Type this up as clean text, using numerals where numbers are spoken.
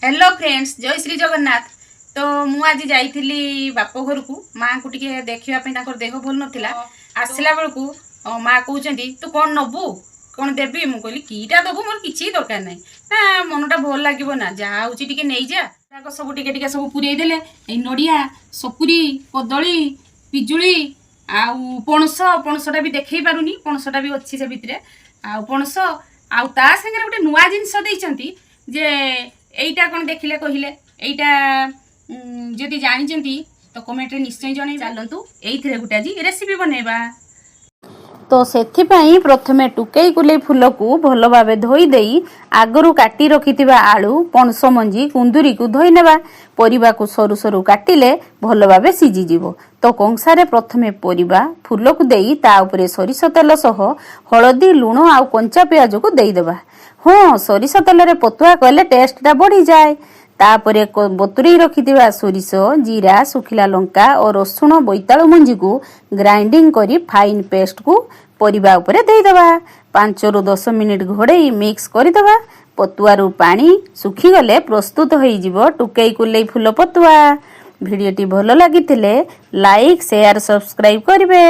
Hello friends, ଜୟ ଶ୍ରୀ ଜଗନ୍ନାଥ। ତ ମୁଁ ଆଜି ଯାଇଥିଲି ବାପ ଘରକୁ ମାଆଙ୍କୁ ଟିକେ ଦେଖିବା ପାଇଁ। ତାଙ୍କର ଦେହ ଭଲ ନଥିଲା। ଆସିଲା ବେଳକୁ ମା କହୁଛନ୍ତି, "ତୁ କ'ଣ ନବୁ, କ'ଣ ଦେବି?" ମୁଁ କହିଲି, "କିଟା ଦେବୁ? ମୋର କିଛି ଦରକାର ନାହିଁ।" ନା, ମନଟା ଭଲ ଲାଗିବ ନା, ଯାହା ହେଉଛି ଟିକେ ନେଇଯା। ଯାକ ସବୁ ଟିକେ ଟିକେ ସବୁ ପୁରେଇ ଦେଲେ। ଏଇ ନଡ଼ିଆ, ସପୁରୀ, କଦଳୀ, ପିଜୁଳି ଆଉ ପଣସ। ପଣସଟା ବି ଦେଖେଇ ପାରୁନି, ପଣସଟା ବି ଅଛି ସେ ଭିତରେ। ଆଉ ପଣସ ଆଉ ତା ସାଙ୍ଗରେ ଗୋଟେ ନୂଆ ଜିନିଷ ଦେଇଛନ୍ତି ଯେ ଏଇଟା କ'ଣ ଦେଖିଲେ କହିଲେ। ଏଇଟା ଯଦି ଜାଣିଛନ୍ତି ତ କମେଣ୍ଟରେ ନିଶ୍ଚୟ ଜଣେଇ। ଚାଲନ୍ତୁ, ଏଇଥିରେ ଗୋଟେ ଆଜି ରେସିପି ବନେଇବା। ତ ସେଥିପାଇଁ ପ୍ରଥମେ ଟୁକେଇ କୁଲେଇ ଫୁଲକୁ ଭଲ ଭାବେ ଧୋଇ ଦେଇ ଆଗରୁ କାଟି ରଖିଥିବା ଆଳୁ, ପଣସ ମଞ୍ଜି, କୁନ୍ଦୁରିକୁ ଧୋଇ ନେବା। ପରିବାକୁ ସରୁ ସରୁ କାଟିଲେ ଭଲ ଭାବେ ସିଝିଯିବ। ତ କଂସାରେ ପ୍ରଥମେ ପରିବା, ଫୁଲକୁ ଦେଇ ତା ଉପରେ ସୋରିଷ ତେଲ ସହ ହଳଦୀ, ଲୁଣ ଆଉ କଞ୍ଚା ପିଆଜକୁ ଦେଇଦେବା। ହଁ, ସୋରିଷ ତେଲରେ ପତୁଆ କଲେ ଟେଷ୍ଟଟା ବଢ଼ିଯାଏ। ତାପରେ ବତୁରେଇ ରଖିଥିବା ସୋରିଷ, ଜିରା, ଶୁଖିଲା ଲଙ୍କା ଓ ରସୁଣ, ବୋଇତାଳୁ ମଞ୍ଜିକୁ ଗ୍ରାଇଣ୍ଡିଂ କରି ଫାଇନ୍ ପେଷ୍ଟକୁ ପରିବା ଉପରେ ଦେଇଦେବା। 5ରୁ 10 ମିନିଟ୍ ଘୋଡ଼େଇ ମିକ୍ସ କରିଦେବା। ପତୁଆରୁ ପାଣି ଶୁଖିଗଲେ ପ୍ରସ୍ତୁତ ହୋଇଯିବ ଟୁକେଇ କୁଲେଇ ଫୁଲ ପତୁଆ। ଭିଡ଼ିଓଟି ଭଲ ଲାଗିଥିଲେ ଲାଇକ୍, ସେୟାର, ସବସ୍କ୍ରାଇବ୍ କରିବେ।